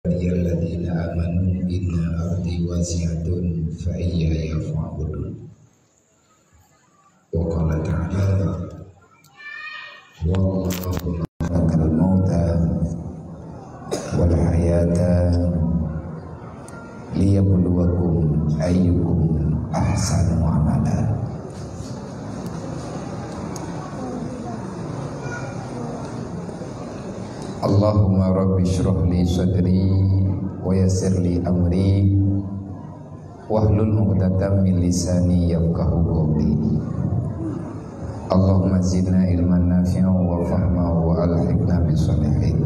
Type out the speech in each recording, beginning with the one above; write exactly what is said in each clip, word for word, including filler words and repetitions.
عبادي الذين آمنوا إن أرضي واسعة فإياي فاعبدون. وقال تعالى: والله خلق الموت والحياة ليبلوكم أيكم أحسن عملا. اللهم رب اشرح لي صدري ويسر لي أمري واحلل عقدة من لساني يفقهوا قولي. اللهم زدنا علما نافعا وفهما وألحقنا بالصالحين.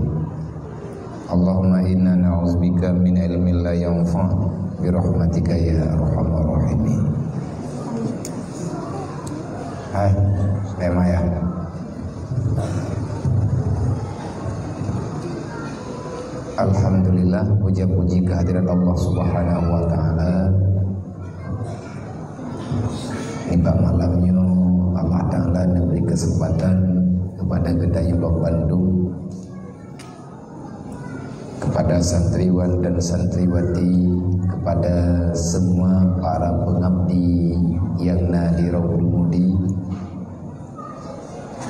اللهم إنا نعوذ بك من علم لا ينفع برحمتك يا أرحم الراحمين. Hai, memang ya. Alhamdulillah, puja-puji kehadirat Allah Subhanahu wa Ta'ala. Nibak malam nyoe, Allah Ta'ala neubri keuseumpatan keupada geutanyoe bandum, keupada santriwan dan santriwati, keupada seumua para peungabdi nyang na di Rauhul Mudi,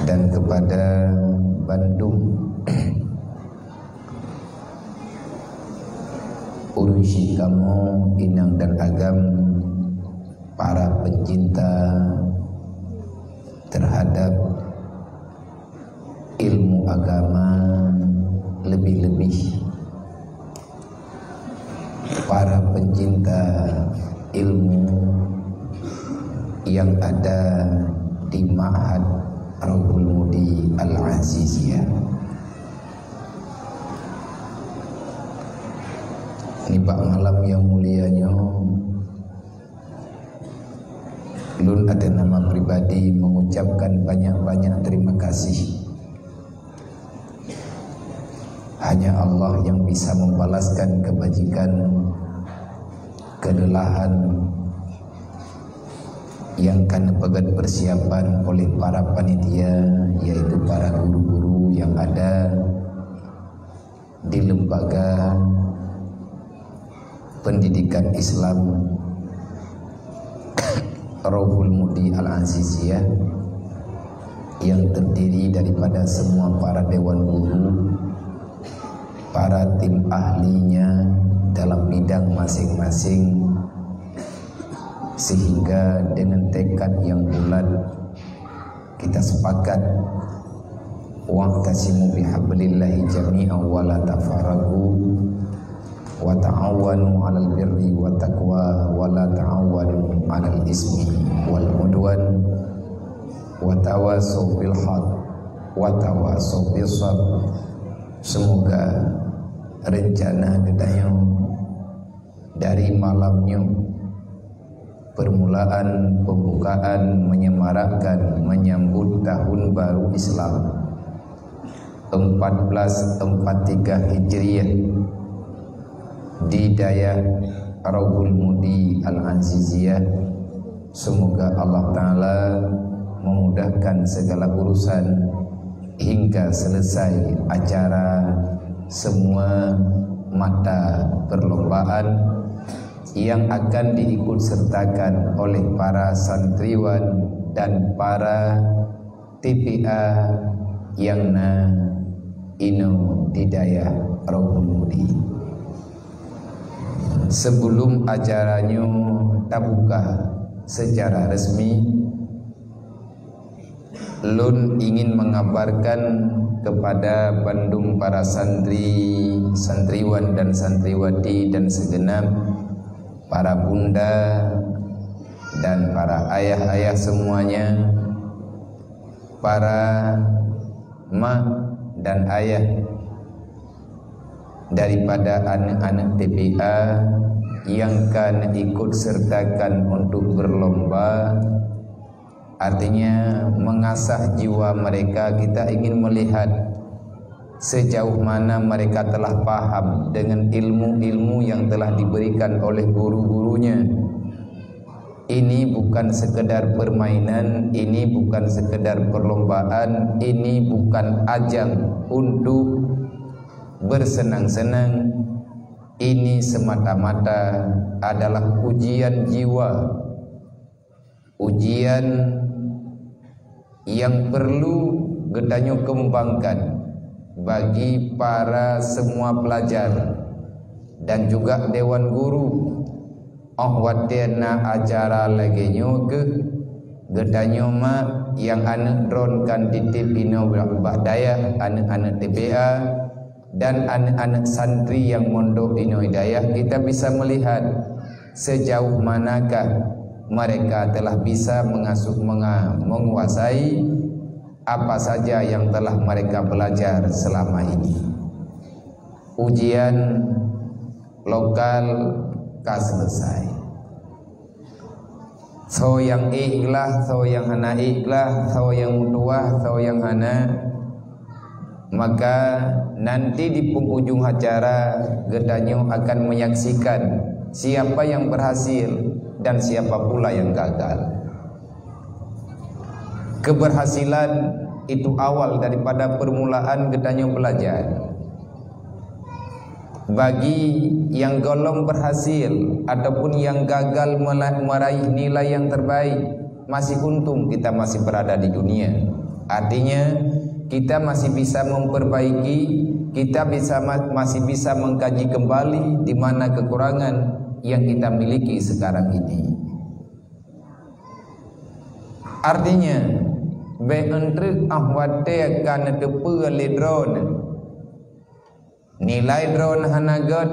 dan keupada bandum ureuëng syik kamoe, inong dan agam, para peucinta terhadap ilmu agama, lebih-lebih para pencinta ilmu yang ada di Ma'had Rauhul Mudi Al-Aziziyah. Nibak malam nyang mulia nyoe, lôn ateueh nama pribadi mengucapkan banyak-banyak terima kasih. Hanya Allah yang bisa membalaskan kebajikan, kelelahan yang ka neupeugét persiapan oleh para panitia, yaitu para guru-guru yang ada di lembaga pendidikan Islam Rauhul Mudi Al-Aziziyah, yang terdiri daripada semua para dewan guru, para tim ahlinya dalam bidang masing-masing, sehingga dengan tekad yang bulat, kita sepakat, "Wa'tasimu bihablillahi jami'an wa la tafarraqu, wa ta'awanu 'alal birri wa taqwa, wa la ta'awanu 'alal ismi wal 'udwan, wa tawasau bil haq, wa tawasau bis sabr." Semoga rencana geutanyoe dari malam nyoe, permulaan pembukaan menyemarakkan menyambut tahun baru Islam empat belas empat tiga Hijriah di dayah Rauhul Mudi Al-Aziziyah. Semoga Allah Ta'ala memudahkan segala urusan hingga selesai acara semua mata perlombaan yang akan diikut sertakan oleh para santriwan dan para T P A yang na inoe di dayah Rauhul Mudi. Sebelum acara nyoe tabuka secara resmi, lôn ingin mengabarkan kepada bandum para santri, santriwan dan santriwati dan segenap para bunda dan para ayah-ayah semuanya, para mak dan ayah daripada aneuk-aneuk T P A yang ka ikut sertakan untuk berlomba, artinya mengasah jiwa mereka, kita ingin melihat sejauh mana mereka telah paham dengan ilmu-ilmu yang telah diberikan oleh guru-gurunya. Ini bukan sekedar permainan, ini bukan sekedar perlombaan, ini bukan ajang untuk bersenang-senang, Ini semata-mata adalah ujian jiwa, ujian yang perlu geutanyoe kembangkan bagi para semua pelajar dan juga dewan guru. Óh watée na acara lagée nyoe keuh, geutanyoe mak nyang aneuëk droen kan titip inoe bak dayah, aneuëk-aneuëk T P A, dan aneuëk-aneuëk santri nyang mondok inoe dayah, kita bisa melihat sejauh manakah mereka telah bisa mengasuh menga-, menguasai apa saja yang telah mereka belajar selama ini. Ujian lokal ka selesai. Soe nyang ék glah, soe nyang hana ék glah, soe nyang meutuwah, soe nyang hana. Maka nanti di penghujung acara geutanyoe akan menyaksikan siapa yang berhasil dan siapa pula yang gagal. Keberhasilan itu awal daripada permulaan geutanyoe belajar. Bagi nyang gohlom berhasil ataupun nyang gagal mela-, meraih nilai yang terbaik, masih untung kita masih berada di dunia. Artinya, kita masih bisa memperbaiki, kita bisa ma-, masih bisa mengkaji kembali di mana kekurangan yang kita miliki sekarang ini. Artinya, bék euntreuk óh watée ka neuteupeue lé droeneuh nilai droeneuh hana gét,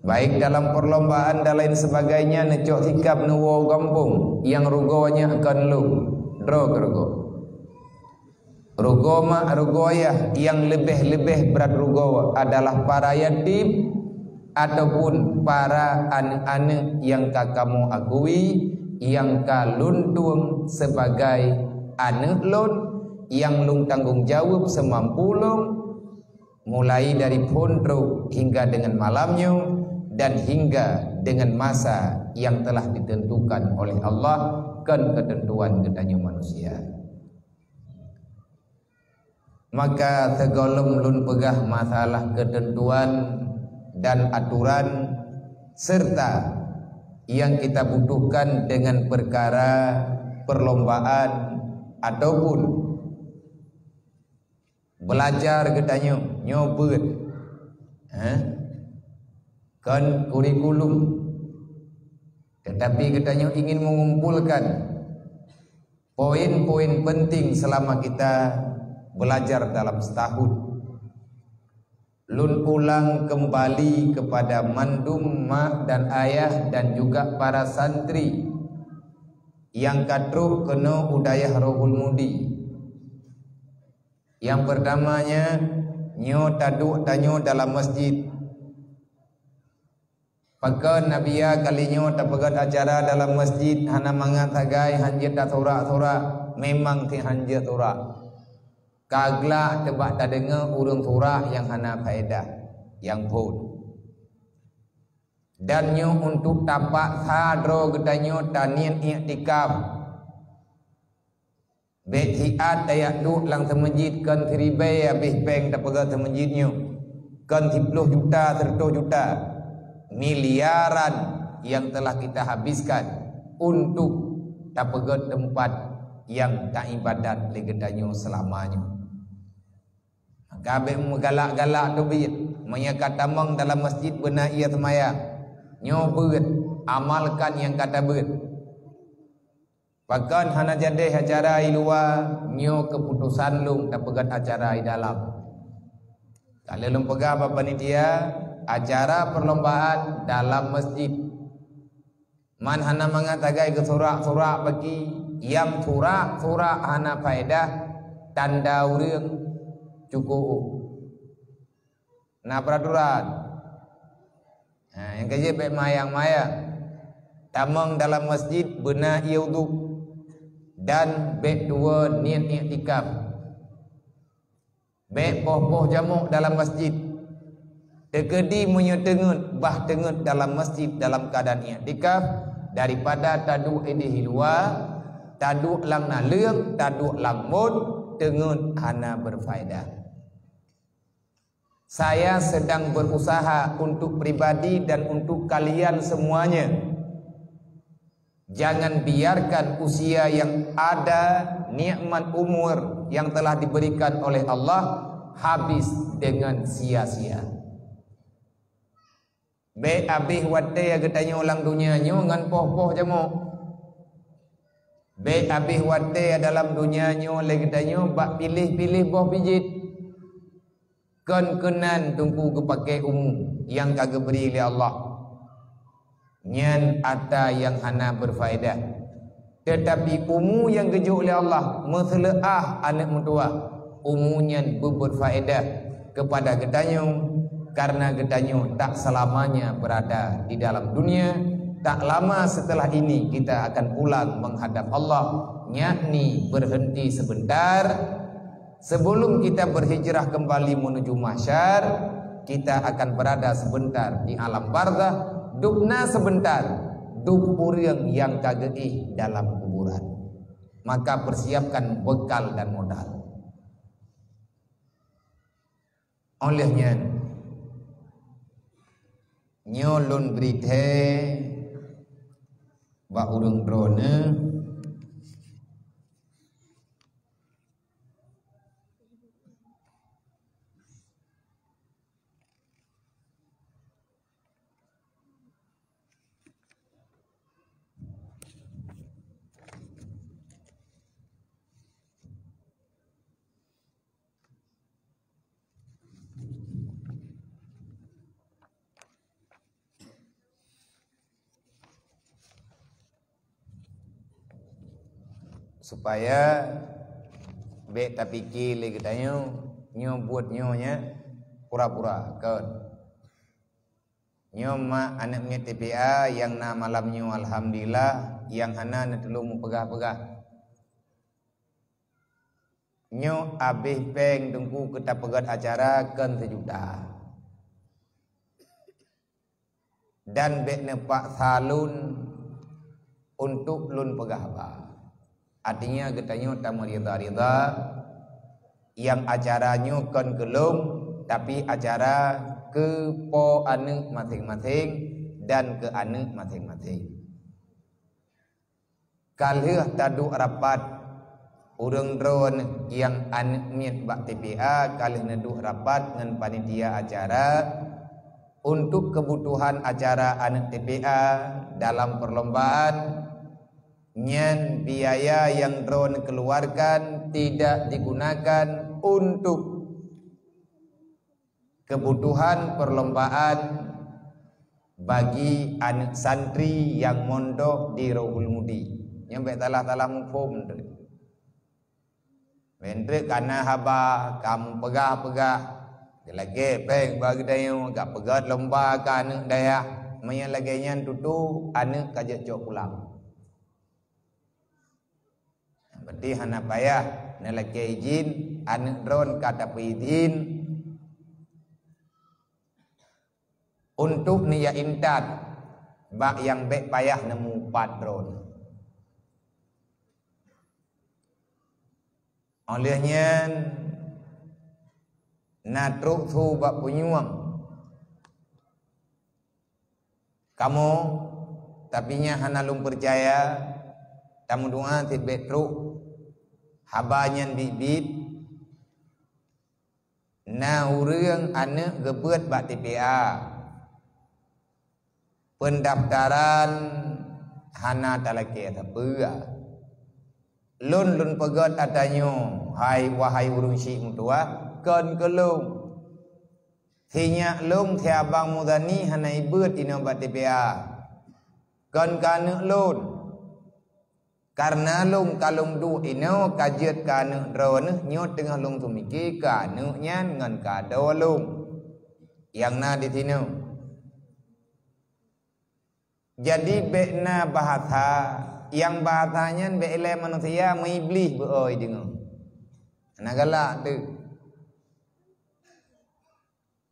baik dalam perlombaan dan lain sebagainya, neucok sikab neuwoe gampông, nyang rugoe nyan kon lôn, droe keu rugoe. Rugoe mak, rugoe ayah, nyang leubeh-leubeh brat rugoe adalah para yatim ataupun para aneuëk-aneuëk nyang ka kamoe akui, nyang ka lôn tueng sibagai aneuëk lôn, nyang lôn tanggong jaweueb seumampu lôn, mulai dari phon trok hingga dengan malam nyoe dan hingga dengan masa yang telah ditentukan oleh Allah, kon keuteuntuan geutanyoe manusia. Maka sigohlom lôn peugah masalah keuteuntuan dan aturan, serta nyang kita butuhkan dengan peukara perlombaan ataupun beulajar geutanyoe, nyoe beuet, eh, kon kurikulum, teutapi geutanyoe ingin mengumpulkan poin-poin penting selama kita belajar dalam setahun. Lôn ulang kembali kepada mandum mak dan ayah dan juga para santri nyang ka trok keunoe u dayah Rohul Mudi. Nyang peurtamanya, nyoe taduek tanyoe dalam masjid. Pakon Nabi ya kali nyoe tapeugét acara dalam masjid hana mangat sagai, hanjeuet tasurak-surak, memang si hanjeuet surak. Ka glak teubak tadeungoe ureuëng surak nyang hana faedah, nyang phon. Dan nyoe untuk tapaksa droe geutanyoe taniet iktikaf. Bék siat tajak duek lam seumeujid kon siribée habéh péng tapeugét seumeujid nyoe, kon siploh juta, seureutôh juta, miliaran yang telah kita habiskan untuk tapeugét teumpat nyang taibadat lé geutanyoe seulama nyoe. Maka bék meugalak-galak teubiet, meunyoe ka tamong dalam masjid beuna ié seumayang. Nyoe beuet, amalkan nyang ka tabeuet. Pakon hana jadeh acara i luwa, nyoe keuputosan lôn tapeugét acara i dalam. Ka lheueh lôn peugah bak panitia, acara perlombaan dalam masjid. Man hana mangat sagai geusurak-surak bagi, nyang surak-surak hana faedah, tanda ureuëng cukôp. Na peuraturan. Ha, nyang keujeuet bék mayang-mayang. Tamong dalam masjid beuna ié udhu dan bék tuwoe niet iktikaf. Bék poh-poh jamok dalam masjid. Teukeudi meunyoe teungeut, bah teungeut dalam masjid dalam keuadaan iktikaf daripada taduek idéh i luwa, taduek lam naleueng, taduek lam mot, teungeut hana berfaedah. Saya sedang berusaha untuk pribadi dan untuk kalian semuanya. Jangan biarkan usia yang ada, nikmat umur yang telah diberikan oleh Allah, habis dengan sia-sia. Bék habéh watée geutanyoe lam donya nyoe ngon poh-poh jamok. Bék habéh watée dalam donya nyoe lé geutanyoe bak piléh-piléh boh bijéh. Kon keunan teungku geupaké umu nyang ka geubri lé Allah. Nyan atra nyang hana beufaédah. Teutapi umu nyang geujok lé Allah meuseuleuah aneuëk meutuwah, umu nyan beubeurfaédah keupada geutanyoe, kareuna geutanyoe tak seulamanya beurada di dalam dunia, tak lama seuteulah ini kita akan pulang meuhadab Allah, yakni beureunti seubeuntar. Sebelum kita berhijrah kembali menuju mahsyar, kita akan berada sebentar di alam barzakh, dubna sebentar, dub ureuëng nyang ka geuéh dalam kuburan. Maka persiapkan bekal dan modal. Óh lheueh nyan, nyoe lôn bri thée bak ureuëng droeneueh. Supaya bék tapike lé geutanyoe, nyoe buet nyoe nyan pura-pura, kon. Nyoe mak aneuëk miet T P A nyang na malam nyoe, alhamdulillah, nyang hana neutulông meupeugah-peugah. Nyoe abéh péng teungku keu tapeugét acara kon seujuta. Dan bék neupaksa lôn untuk lôn peugah haba. Artinya geutanyoe tameurida-rida nyang acara nyoe kon keu lôn, tapi acara keu po aneuëk maséng-maséng dan keu aneuëk maséng-maséng. Ka lheueh taduek rapat ureuëng droeneueh nyang aneuëk miet bak T P A, ka lheueh neuduek rapat ngon panitia acara untuk keubutuhan acara aneuëk T P A dalam perlombaan. Nyan biaya nyang droeneueh keuluwarkan tidak digunakan untuk keubutuhan perlombaan bagi aneuëk santri nyang mondok di Rohul Mudi. Nyang bék salah-salah muphom tu. Bék treuk kana haba ka meupeugah-peugah, geulakée péng bak geutanyoe, ka peugét lomba keu aneuëk dayah. Meunyoe lagée nyan tutoe aneuëk ka jeuet cok pulang. Berarti hana payah neulakée idin, aneuëk droeneueh ka tapeuidin untuk neujak intat bak nyang bék payah neumupat droeneueh. Óh lheueh nyan na trok su bak punyueng. Kamoe, tapi nyan hana lôn peucaya, tameudoá cit bék trok haba nyan biet-biet, na ureuëng aneuëk geubeuet bak T P A. Peundaftaran hana talakée sapeue. Lôn, lôn peugét atra nyoe, hai, wahai ureuëng syiek meutuwah, kon keu lôn. Sinyak lôn, si Abang Muzani hana ibeuet inoe bak T P A. Kon keu aneuëk lôn. Kareuna lôn ka lôn duek inoe ka jeuet keu aneuëk droeneueh, nyoe teungoh lôn seumiké keu aneuëk nyan ngon keu adoe lôn. Nyang na di sinoe. Jadi, bék na bahasa, nyang bahasa nyan bék ilée manusia meuiblih beu-oi deungoe. Hana galak teuk.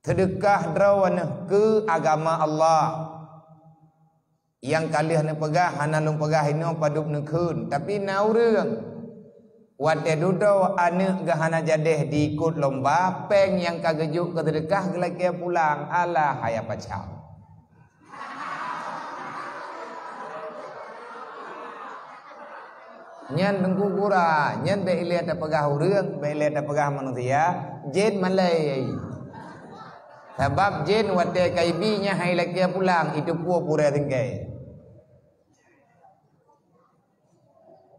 Seudeukah droeneueh keu agama Allah. Nyang ka lheueh neupeugah, hana lôn peugah inoe padub neukheun, tapi na ureuëng Watée dudoe aneuëk geuh hana jadeh diikot lomba, péng nyang ka geujok keu seudeukah geulakée pulang, alah haya pacam. Nyan teungku gura, nyan bék ilée tapeugah ureuëng, bék ilée tapeugah manusia, jén malée. Sabab jén watée ka ibi nyan hai lakée pulang, itu pue purée tinggai.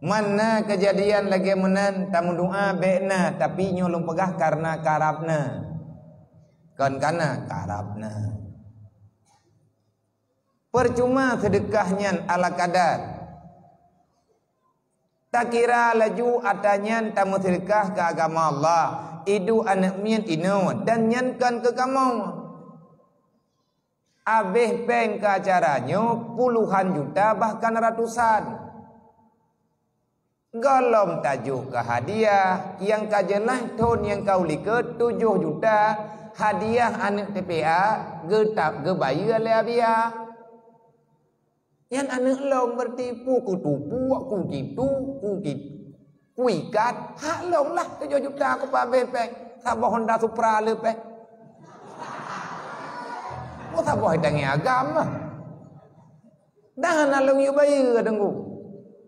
Mana kejadian lagée meunan, tameudoa bék na, tapi nyoe lôn peugah karena karab na. Kon kana karab na. Percuma seudeukah nyan ala kadar. Takira laju atra nyan tameuseudeukah keu agama Allah, iduek aneuëk miet inoe, dan nyan kon keu kamoe. Abéh péng keu acara nyoe puluhan juta bahkan ratusan. Gohlom tajok keu hadiah, nyang ka jeulaih thon nyang ka u likot tujoh juta, hadiah aneuëk T P A geutab geubayeue lé Abia. Nyan aneuëk lôn berarti pu keutupu, ku kitu, ku ki-, ku ikat, hak lôn lah tujoh juta ku pabéh péng, saboh Honda Supra leupeh. Mu saboh tangi agam lah. Dan hana lôn yue bayeue teungku.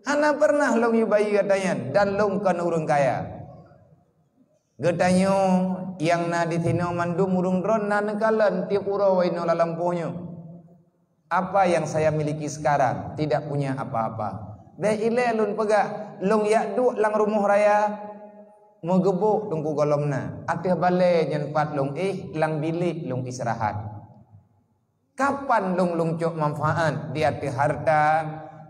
Hana pernah lôn yue bayeue atra nyan dan lôn kon ureuëng kaya. Geutanyoe nyang na di sinoe mandum ureuëng droe na neukalon tieb uroe inoe lam lampôh nyoe. Apa yang saya miliki sekarang? Tidak punya apa-apa. Bék ilée lôn peugah, lôn jak duek lam rumoh raya, meugeubok teungku gohlom na. Ateueh balée nyan pat lôn éh, lam bilék lôn istirahat. Kapan lôn lôn cok manfaat di ateueh harta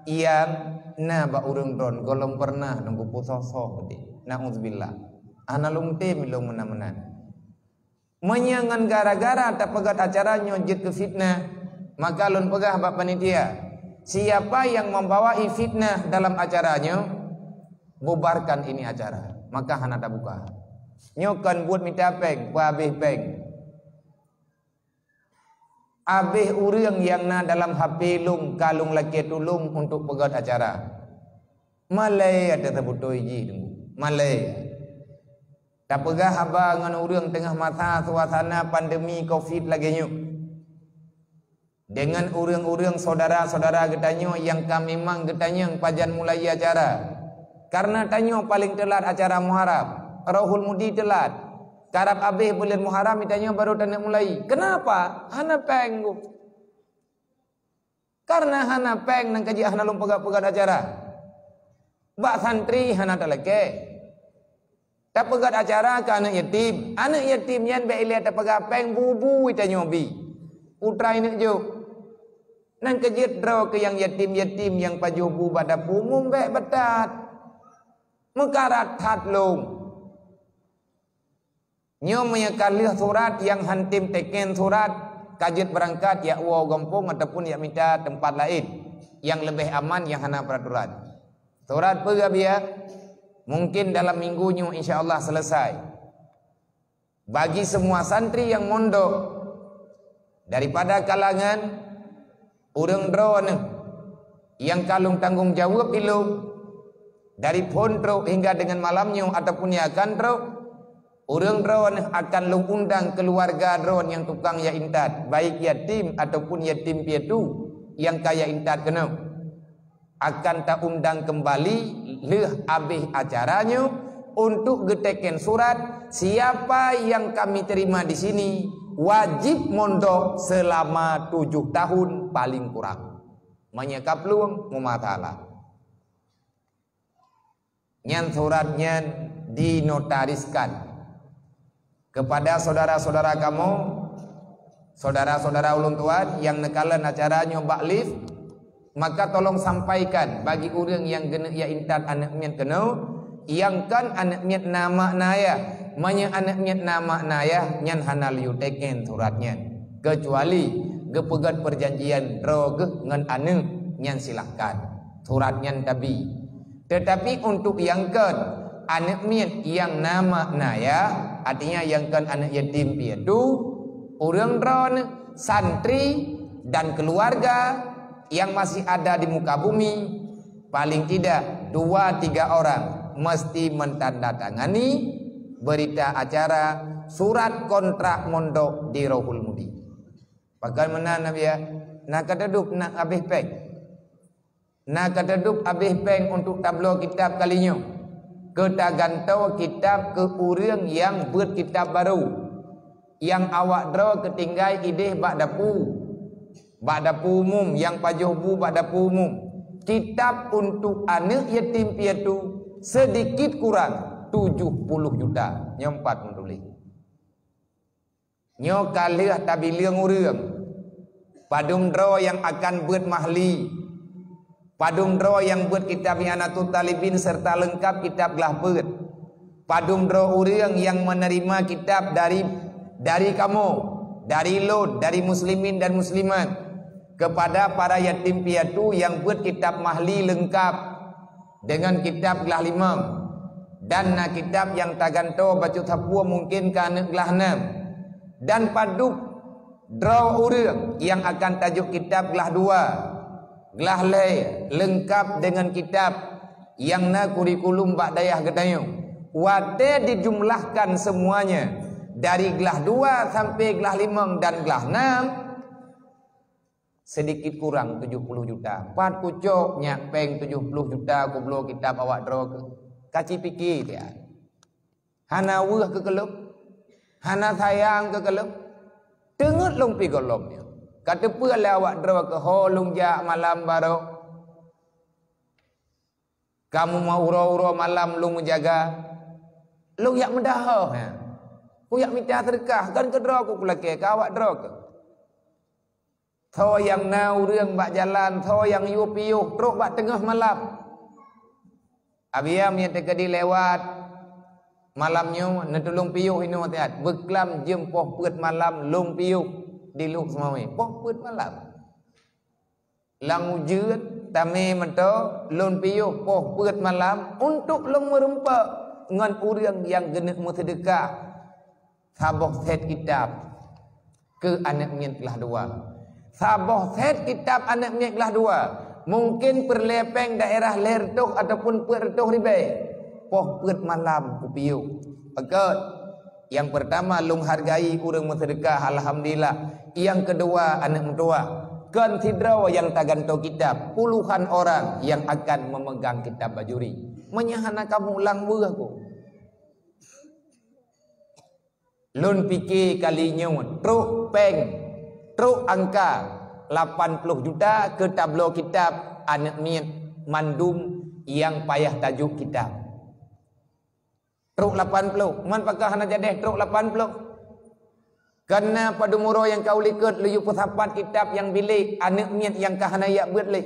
nyang na bak ureuëng droe gohlom pernah lôn kupusoh-soh deh. Nauzubillah. Hana lôn tem lôn meunan-meunan. Meunyoe ngon gara-gara tapeugét acara nyoe jeuet keu fitnah, maka lôn peugah bak panitia, siapa yang membawai fitnah dalam acara nyoe, bubarkan ini acara. Maka hana tabuka. Nyoe kon buet mita péng, peuhabéh péng. Abéh ureuëng nyang na dalam H P lôn ka lôn lakée tulông untuk peugét acara. Malée ata teubeutôi jih teungku. Malée. Tapeugah haba ngon ureuëng teungoh masa suasana pandemi covid lagée nyoe. Deungon ureuëng-ureuëng syedara-syedara geutanyoe nyang ka memang geutanyong pajan mulai acara. Kareuna tanyoe paleng teulat acara Muharram. Rohul Mudi teulat. Karab abéh buleuen Muharram geutanyoe barô taneuk mulai. Keunapa? Hana péng, Bu. Kareuna hana péng nyang ka jeuet hana lôn peugét-peugét acara. Bak santri hana talakée. Tapeugét acara keu aneuëk yatim. Aneuëk yatim nyan bék ilée tapeugah péng, bu-bu tanyoe bi. Putra ineuëk jok. Nyang ka jeuet droe keu nyang yatim-yatim nyang pajoh bu bak dapu mumbék beutat. Meukarat that lôn. Nyoe meunyoe ka lheueh surat nyang han tem teken surat, ka jeuet beurangkat jak woe gampông ataupun jak mita teumpat laén nyang leubeh aman nyang hana peuraturan. Surat peue, Abiya? Mungkin dalam minggu nyoe insya Allah selesai. Bagi semua santri nyang mondok, daripada kalangan ureuëng droeneuh nyang ka lôn tanggong jaweueb ilôn, dari phon trok hingga deungon malam nyoe ataupun nyang akan trok, ureuëng droeneuh akan lôn undang keuluwarga droe nyang tukang jak intat, baik yatim ataupun yatim piatu nyang ka jak intat keunoe. Akan taundang keumbali lheueh abéh acara nyoe untuk geuteken surat, siapa nyang kami terima di sini wajib mondok seulama tujoh tahun paleng kurang. Meunyoe ka plueng, meumasalah. Nyan surat nyan dinotariskan. Kepada saudara-saudara kamoe, saudara-saudara ulôn tuan nyang neukalon acara nyoe bak live, maka tolong sampaikan bagi ureuëng nyang geuneuk jak intat aneuëk miet keunoe, nyang kon aneuëk miet na mak na ayah. Meunyoe aneuëk miet na mak na ayah, nyan hana lé teken surat nyan, keucuali geupeugét peurjanjian droe geuh ngon aneuëk, nyan silahkan. Surat nyan tabi. Teutapi untuk nyang kon aneuëk miet nyang na mak na ayah, artinya nyang kon aneuëk yatim piatu, ureuëng droeneuh, santri dan keuluwarga nyang masih ada di muka bumi, paleng tidak dua tiga orang, meusti mentandatangani beurita acara surat kontrak mondok di Rohul Mudi. Pakon meunan, Nabi, ya? Na ka teudup na habéh péng. Na ka teudup habéh péng untuk tabloe kitab kali nyoe. Keu tagantoe kitab keu ureuëng nyang beuet kitab barô, nyang awak droe keutinggai idéh bak dapu, bak dapu umum, nyang pajoh bu bak dapu umum. Kitab untuk aneuëk yatim piatu seudikit kurang tujoh puluh juta. Nyoe pat meutuléh. Nyoe ka lheueh tabileueng ureuëng. Padum droe nyang akan beuet mahli? Padum droe nyang beuet kitab I'anatut Talibin seureuta leungkab kitab glah beuet? Padum droe ureuëng nyang meuneurima kitab dari, dari kamoe, dari lôn, dari muslimin dan muslimat, keupada para yatim piatu nyang beuet kitab mahli leungkab deungon kitab glah limong, dan na kitab nyang tagantoe bacut sapeue mungken keu aneuëk glah nam, dan padum droe ureuëng nyang akan tajok kitab glah dua, glah lhée, leungkab deungon kitab nyang na kurikulum bak dayah geutanyoe. Watée dijumlahkan seumuanya, dari glah dua sampai glah limong dan glah nam, seudikit kurang tujoh puluh juta. Pat kucok nyak péng tujoh puluh juta kubloe kitab awak droe keuh? Ka ci pike tiat. Hana weueh keu keulôn? Hana sayang keu keulôn? Teungeut lôn pih gohlom nyoe. Ka teupeue lé awak droe keuh, ho lôn jak malam barô. Kamoe ma uroe-uroe malam lôn meujaga. Lôn jak meudahoh, ha. Kujak mita seudeukah, kon keu droe ku kulakée, keu awak droe keuh. Soe nyang na ureuëng bak jalan, soe nyang yue piôh trok bak teungoh malam. Abiya meunyoe teukeudi lewat malam nyoe, neutulông piôh inoe tiat, beuklam jeuem poh peuet malam lông piôh di Lhokseumawe. Poh peuet malam. Lam ujeuen, tamé meuto, lôn piôh poh peuet malam untuk lôn meurumpok ngon ureuëng nyang geuneuk meuseudeukah saboh sét kitab keu aneuëk miet glah dua. Saboh sét kitab aneuëk miet glah dua mungken peureulée péng daerah lhée reutôh ataupun peuet reutôh ribée. Poh peuet malam kupiôh. Pakon? Nyang peurtama, lôn hargai ureuëng meuseudeukah, alhamdulillah. Nyang keudua, aneuëk meutuwah. Kon sidroe nyang tagantoe kitab, puluhan orang nyang akan meumeugang kitab bajuri. Meunyoe hana kamoe, lam weueh ku. Lôn pike kali nyoe, trok péng, trok angka lapan ploh juta keu tabloe kitab aneuëk miet mandum nyang payah tajok kitab. Trok lapan ploh. Man pakon hana jadeh trok lapan ploh? Kareuna padum uroe nyang ka u likot lôn yue peusapat kitab nyang bilék aneuëk miet nyang ka hana jak beuet lé.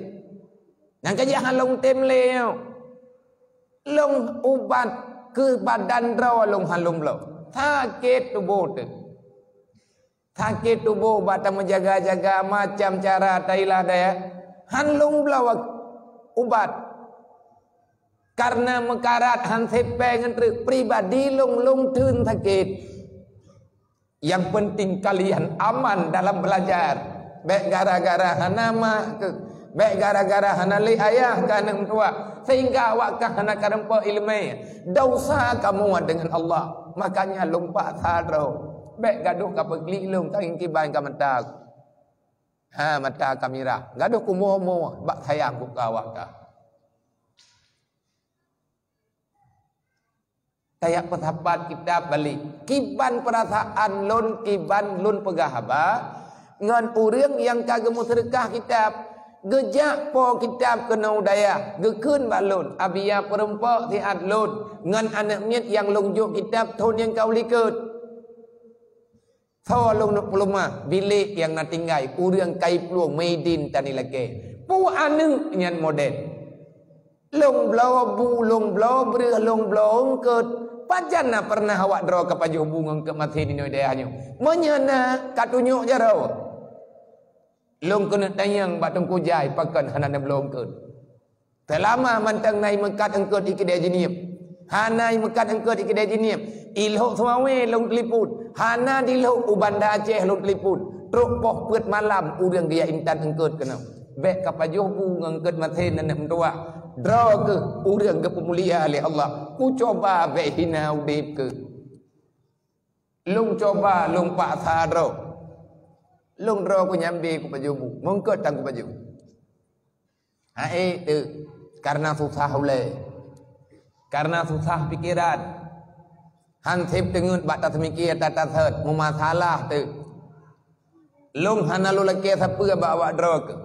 Nyang ka jak han lôn tem lé nyoe. Lôn ubat keu badan droe lôn han lôn bloe. Sakét tuboh teuh. Sakét tuboh bak tameujaga-jaga macam cara tailah daya. Han lôn bloe ubat. Kareuna meukarat han sép péng ngon treuk pribadi lôn, lôn theun sakét. Yang penting kalian aman dalam belajar. Bék gara-gara hana mak keuh, bék gara-gara hana lé ayah keu aneuëk meutuwah, sehingga awak ka hana kareumpa iéleumé. Dosa kamoe deungon Allah. Makanya lôn paksa droe. Bék gadôh ka peuklik lôn, tangieng kiban ka mata. Ha, mata ka mirah. Gadôh kumoe-moe bak sayang ku keu awak ka. Tajak peusapat kitab balek. Kiban peurasaan lôn, kiban lôn peugah haba ngon ureuëng nyang ka geumeuseudeukah kitab. Geujak po kitab keunoe u dayah, geukheun bak lôn, abiya peurumpok siat lôn ngon aneuëk miet nyang lôn jok kitab thon nyang ka u likot. Soe lôn neuk peuleumah, bilék nyang na tinggai, ureuëng kai plueng, meudin tani lakée. Peue aneuëk nyan model? Lôn bloe bu, lôn bloe breueh, lôn bloe eungkot. Pajan na peureunah awak droe ka pajoh bu ngon eungkot maté ninoe dayah nyoe? Meunyoe na, ka tunyok jaroe. Lôn keuneuk tanyong bak Teungku Jai pakon hana neubloe eungkot. Seulama mantong na imeukat eungkot i keudée jinieub. Hana imeukat eungkot i keudée jinieub. I Lhokseumawe lôn teulipon. Hana di Lhok, u Banda Aceh lôn teulipon. Trok poh peuet malam ureuëng geujak intat eungkot keunoe. Bék ka pajoh bu ngon eungkot maté aneuëk meutuwah. Droe keuh ureuëng geupeumulia lé Allah. Kucoba bék hina udeb keuh. Lôn coba, lôn paksa droe. Lôn droe kunyambe kupajoh bu, meungkot tan kupajoh. Hai teuh, kareuna susah ulée. Kareuna susah pikeran. Han seb teungeut bak taseumiké, tataseuet, meumasalah teuh. Lôn hana lôn lakée sapeue bak awak droe keuh.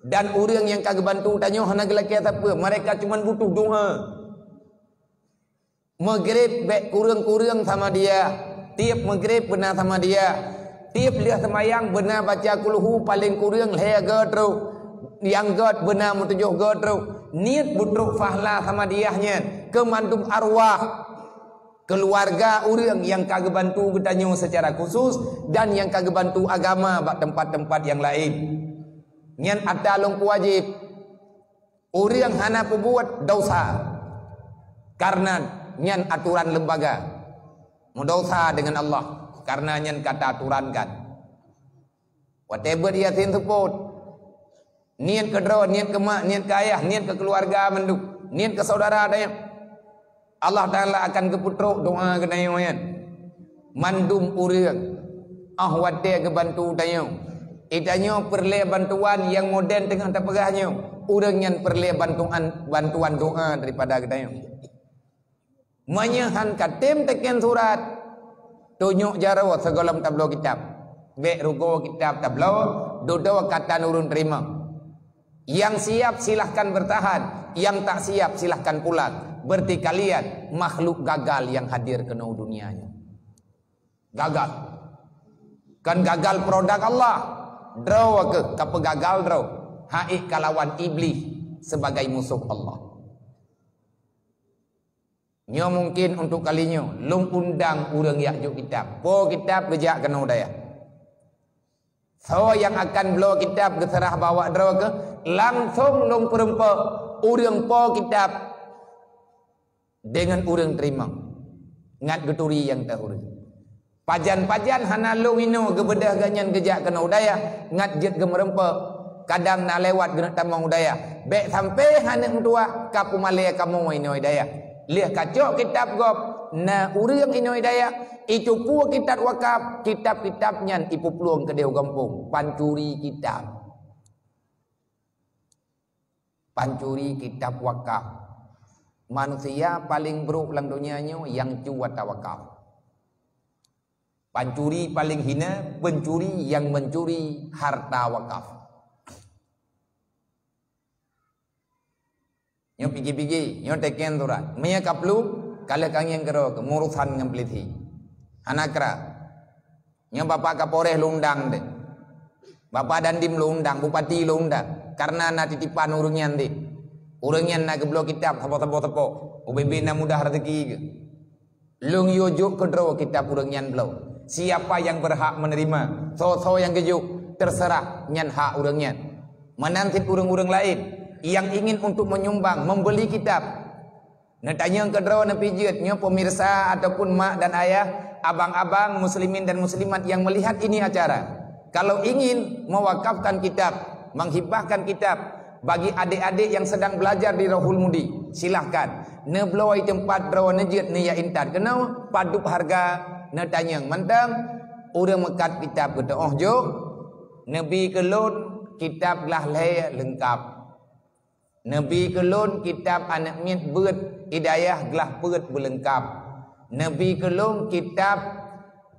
Dan ureuëng nyang ka geubantu tanyoe hana geulakée sapeue, mereka cuman butuh doa. Meugreb bék kureueng-kureueng sama dia. Tieb meugreb beuna sama dia. Tieb lheueh seumayang beuna baca kulhu paleng kureueng lhée goe trok. Nyang göt beuna meutujoh goe trok. Niet beutrok fahla sama dia nyan keu mandum arwah keuluwarga ureuëng nyang ka geubantu geutanyoe seucara khusus dan nyang ka geubantu agama bak teumpat-teumpat nyang laén. Nyan atra lôn peuwajéb. Ureuëng hana peubuet desya, kareuna nyan atoran leumbaga. Meudesya deungon Allah, kareuna nyan ka ta atorankan. Watée beuet Yasin seupôt, niet keu droe, niet keu mak, niet keu ayah, niet keu keuluwarga mandum, niet keu syedara tanyoe. Allah Taala akan geupeutrok doa geutanyoe nyan. Mandum ureuëng, óh watée geubantu tanyoe, geutanyoe peureulée bantuan nyang moden teungoh tapeugah nyoe, ureuëng nyan peureulée bantuan, bantuan doa daripada geutanyoe. Meunyoe han ka tem teken surat, tunyok jaroe sigohlom tabloe kitab. Bék rugoe kitab tabloe, dudoe ka tan ureuëng teurimong. Yang siap silahkan bertahan, yang tak siap silahkan pulang. Berarti kalian makhluk gagal yang hadir keunoe dunia nyoe. Gagal. Kon gagal produk Allah. Droe keuh ka peugagal droe. Hai ka lawan Iblih sebagai musuh Allah. Nyoe mungkin untuk kali nyoe, lôn undang ureuëng jak jok kitab. Po kitab geujak keunoe dayah. Soe nyang akan bloe kitab geuseurah bak awak droe keuh, langsong lôn peurumpok ureuëng po kitab deungon ureuëng teurimong. Ngat geuturi nyang teuh ureuëng. Pajan-pajan hana lôn inoe geubeudôh geuhnyan geujak keunoe u dayah, ngat jeuet geumeurumpok. Kadang na lewat geuneuk tamong u dayah. Bék sampoe hana meutuah ka peumalée kamoe inoe dayah. Lheueh ka cok kitab gob, na ureuëng inoe dayah, icupu kitab wakaf, kitab-kitab nyan ipeuplueng keudeh u gampông, pancuri kitab. Pancuri kitab wakaf. Manusia paleng brok lam donya nyoe nyang cu hareuta wakaf. Pancuri paleng hina, pencuri nyang mencuri hareuta wakaf. Nyoe pigi-pigi, nyoe teken surat. Meunyoe ka plueng, ka lheueh ka ngieng keudroe keu meurusan ngon peulisi. Hana kra. Nyoe Bapak Kapolres lôn undang deh. Bapak Dandim lôn undang, Bupati lôn undang. Kareuna na titipan ureuëng nyan deh. Ureuëng nyan na geubloe kitab saboh-saboh teupok. Ubé-bé na mudah rezeki geuh. Lôn yue jok keudroe kitab ureuëng nyan bloe. Siapa yang berhak menerima? Soe-soe nyang geujok, terserah, nyan hak ureuëng nyan. Meunan cit ureuëng-ureuëng laén yang ingin untuk menyumbang, membeli kitab. Neutanyong keudroe neupijeut nyoe pemirsa ataupun mak dan ayah, abang-abang, muslimin dan muslimat yang melihat ini acara. Kalau ingin mewakafkan kitab, menghibahkan kitab bagi adik-adik yang sedang belajar di Rohul Mudi, silahkan. Neubloe teumpat droe neujeuet neuyak intat keunoe, padub hareuga, neutanyong mantong, ureuëng meukat kitab geuteuôh jok, neubi keu lôn kitab glah lhée leungkab. Neubi keu lôn kitab aneuëk miet beuet hidayah glah peuet beuleungkab. Neubi keu lôn kitab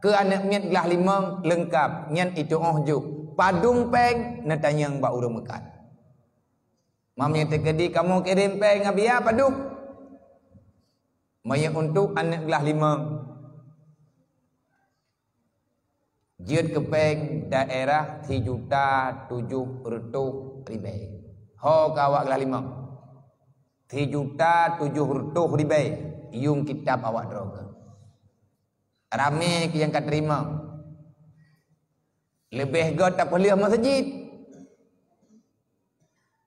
keu aneuëk miet glah limong leungkab, nyan iteuôh jok. Padum péng neutanyong bak ureuëng meukat. Meunyoe teukeudi kamoe kirém péng ngon biaya padum? Meunyoe untuk aneuëk glah limong, jeuet keu péng daerah sijuta tujoh reutôh ribée. Ho keu awak glah limong. Sijuta tujoh reutôh ribée yuem kitab awak droe keuh. Ramé keuh nyang ka teurimong. Leubeh göt tapeuleueh meuseujid.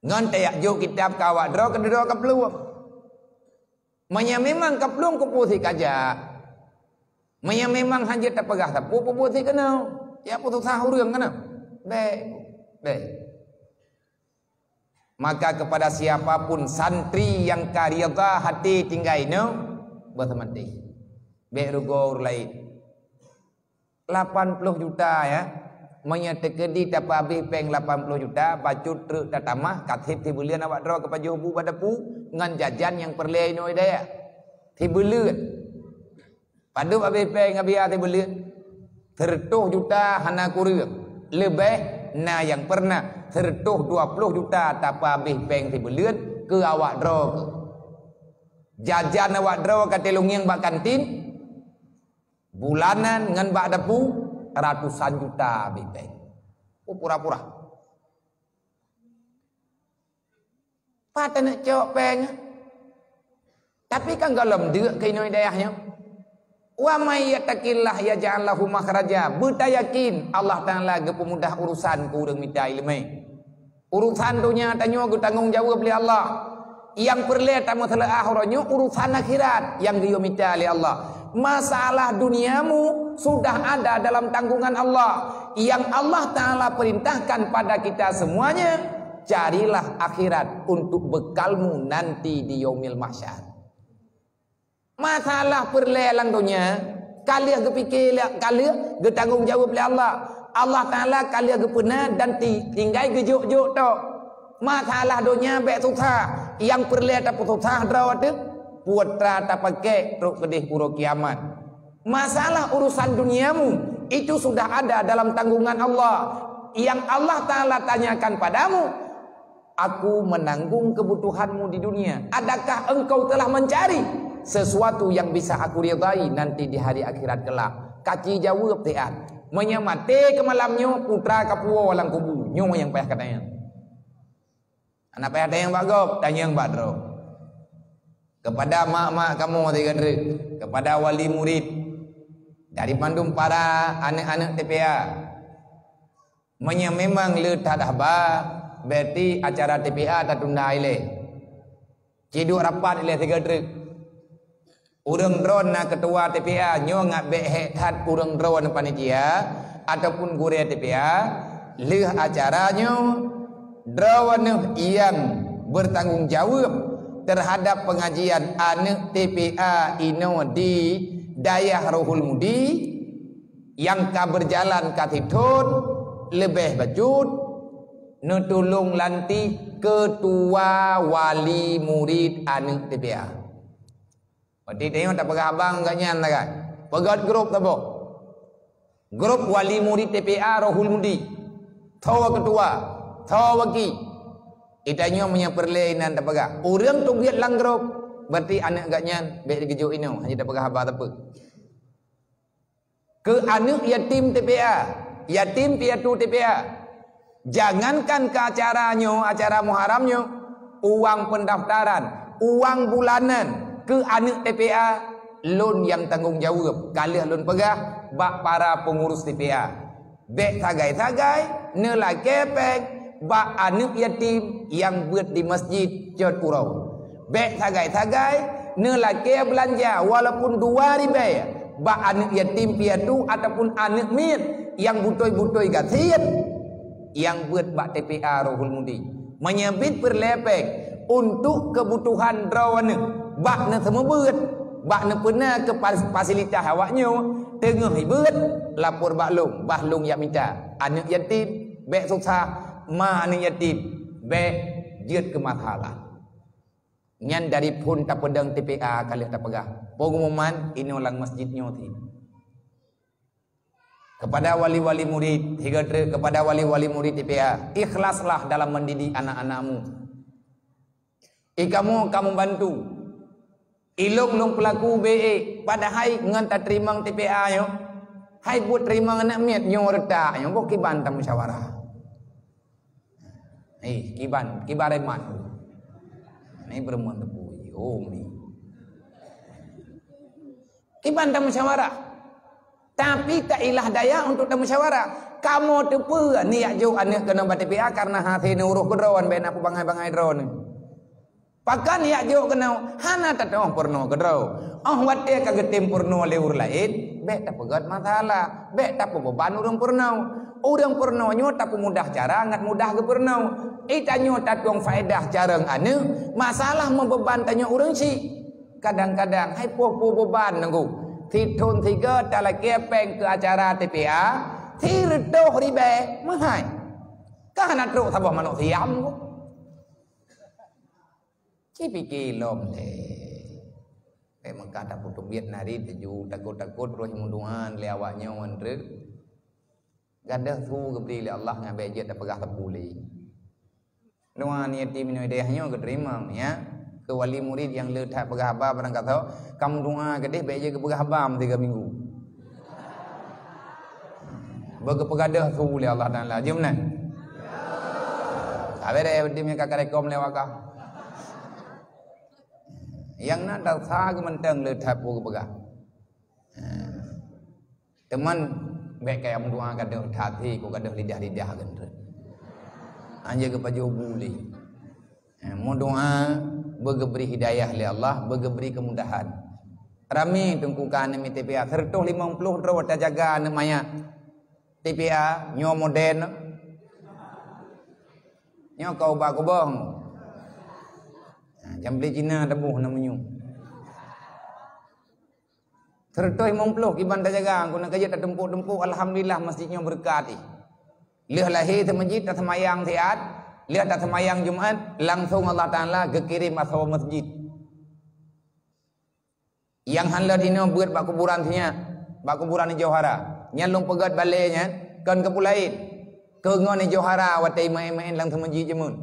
Ngon tayak jok kitab keu awak droe keuh dudoe ka plueng. Meunyoe memang ka plueng, kupeue sit kajak. Meunyoe memang hana jeuet tapeugah sapeue, peue sit keunoe. Ya peususah ureuëng keunoe. Bék, bék. Maka kepada siapa pun santri nyang ka ridha hati tinggai nyoe, beuseumati. Bék rugoe ureuëng laén. Lapan ploh juta, ya. Meunyoe teukeudi tapeuhabéh péng lapan ploh juta, bacut treuk tatamah, ka sép sibeuleuen awak droe keu pajoh bu bak dapu ngon jajan nyang peureulée inoe dayah. Sibeuleuen. Padub habéh péng Abiya sibeuleuen? Seureutôh juta hana kureueng. Leubeh na nyang pernah seureutôh dua ploh juta tapeuhabéh péng sibeuleuen keu awak droe keuh. Jajan awak droe ka teulungieng bak kantin, bulanan ngon bak dapu, ratusan juta habéh péng. Oh, pura-pura. Pat taneuk cok péng? Tapi kan gohlom deuk keu inoe dayah nyoe. "Wa may yattaqillaha yaj'al lahu makhraja." Beutayakin Allah Taala geupeumudah urusan keu ureuëng mita iéleumé. Urusan donya tanyoe geutanggong jaweueb lé Allah. Nyang peureulée tameuseuleuah uroe nyoe urusan akhirat nyang geuyue mita lé Allah. Masalah duniamu sudah ada dalam tanggungan Allah. Nyang Allah Taala perintahkan pada kita semuanya, carilah akhirat untuk bekalmu nanti di yaumil mahsyar. Masalah peureulée lam donya, ka lheueh geupike lé, ka lheueh geutanggong jaweueb lé Allah. Allah Taala ka lheueh geupeuna dan ti-, tinggai geujok-jok tok. Masalah donya bék susah, nyang peureulée tapeususah droe teuh, putra tapakék trok keudeh uroe kiamat. Masalah urusan duniamu, itu sudah ada dalam tanggungan Allah. Nyang Allah Taala tanyakan padamu, "Aku menanggung kebutuhanmu di dunia. Adakah engkau telah mencari sesuatu yang bisa aku ridhai nanti di hari akhirat kelak?" Kaci jaweueb siat. Meunyoe maté keu malam nyoe, putra ka puwoe lam kubu. Nyoe nyang payah katanyong. Hana payah tanyong bak gob, tanyong bak droe. Kepada mak-mak kamoe sigoe treuk, kepada wali murid, dari bandum para aneuëk-aneuëk T P A. Meunyoe memang le that haba, berarti acara T P A tatunda ilée. Ci duek rapat ilée sigoe treuk. Ureuëng droe na ketua T P A nyoe ngat bék hék that ureuëng droe panitia ataupun gurée T P A, lheueh acara nyoe droeneuh nyang bertanggung jaweueb terhadap pengajian aneuëk T P A inoe di Dayah Rohul Mudi nyang ka berjalan ka sithon leubeh bacut, neutulông lantik ketua wali murid aneuëk T P A. Berarti tanyoe tapeugah abang gobnyan sagai. Peugét grup saboh. Grup wali murid T P A Rohul Mudi. Tho ketua, tho waki. Itanyoe meunyoe peureulée inan tapeugah. Ureuëng teubiet lam grup, berarti aneuëk gobnyan bék digeujok inoe, hana tapeugah haba sapeue. Keu aneuëk yatim T P A, yatim piatu T P A. Jangankan keu acara nyoe, acara Muharram nyoe, uang pendaftaran, uang bulanan keu aneuëk T P A, lôn nyang tanggong jaweueb, ka lheueh lôn peugah bak para peungurus T P A. Bék sagai-sagai neulakée péng bak aneuëk yatim nyang beuet di masjid cot uroe. Bék sagai-sagai neulakée beulanja walaupun dua ribée bak aneuëk yatim piatu ataupun aneuëk miet nyang beutôi-beutôi gasien nyang beuet bak T P A Rohul Mudi. Meunyoe bit peureulée péng untuk keubutuhan droeneuh bak neuseumubeuet, bak neupeuna keu fas-, fasilitas awaknyoe, teungoh ibeuet, lapor bak lôn, bah lôn jak mita. Aneuëk yatim, bék susah, ma aneuëk yatim, bék jeuet keu masalah. Nyan dari phon tapeudong T P A ka lheueh tapeugah. Pengumuman inoe lam masjid nyoe sit. Kepada wali-wali murid, sigoe treuk kepada wali-wali murid T P A, ikhlaslah dalam mendidik anak-anakmu. I kamoe ka meubantu. I lôn lôn peulaku B A, padahai ngon tateurimong T P A nyoe, hai buet teurimong aneuëk miet nyoe reutak nyoe, boh kiban tamusyawarah. Eh, kiban, kiban remat. Ni beureumeun teupui, oh, mi. Kiban tamusyawarah. Tapi tak ilah daya untuk tamusyawarah. Kamoe teupeue ni jak jok aneuëk keunoe bak T P A karena hase neuroh keudroe, bék na peubangai-bangai droeneuh. Pakon jak jok keunoe, hana tateuoh peurunoe keudroe. Oh watée ka geutem peurunoe lé ureuëng laén, bék tapeugét masalah, bék tapeubeban ureuëng peurunoe. Ureuëng peurunoe nyoe tapeumudah cara ngat mudah geupeurunoe. Eh, tanyoe tatueng faedah carông aneuëk, masalah meubeuban tanyoe ureuëng syiek. Kadang-kadang hai poh-poh beuban nunggu. Sithon sigoe talakée péng keu acara T P A, sireutôh ribée meuhai. Ka hana trok saboh manok siam. Ci pike lom lé. Bèk meukah tapeutubiet nari teuju, takot-takot roh meudoa lé awak nyoe ngon treuk. Gadoh su geubri lé Allah ngon bèk jeuet tapeugah teupule. Doa ni yatim inong hidayah nyoe geuteurimong, ya. Keu wali murid nyang le that peugah haba barang kasoe, kamu doa keudeh bèk jeuet geupeugah haba meusiga minggu. Beugeupeugadoh su lé Allah Taala. Jeuem nan. Sabe deh, beudem nyang ka karekom lé wakah. Nyang na tasa geumeunteung le that peue geupeugah. Teuma bèk kaya meudoa gadoh that, ko gadoh lidah-lidah geuntreuk. Anjeuet geupajoh bu lé. Eh, meudoa beugeubri hidayah lé Allah, beugeubri keumudahan. Ramé teungku ka aneuk mi T P A, seratus lima puluh droe tajaga aneuk manyak. T P A nyoe moden. Nyoe ka ubat kubong. Ha, jambli Cina taboh na meunyoe. Seratus lima puluh kiban tajaga, guna ka jeuet tatumpuk-tumpuk, alhamdulillah masjid nyoe beureukat. Lheueh lahé teumeujid taseumayang siat, lheueh taseumayang Jumat, langsong Allah Taala geukirém asoe masjid. Nyang hán leuet inoe beuet bak kuburan sinyak, bak kuburan Johara. Nyan lôn peugöt balèe nyan, kon keu peue laén. Keu ngon Johara watèe imeu'én-meu'én lam teumeujid jameun.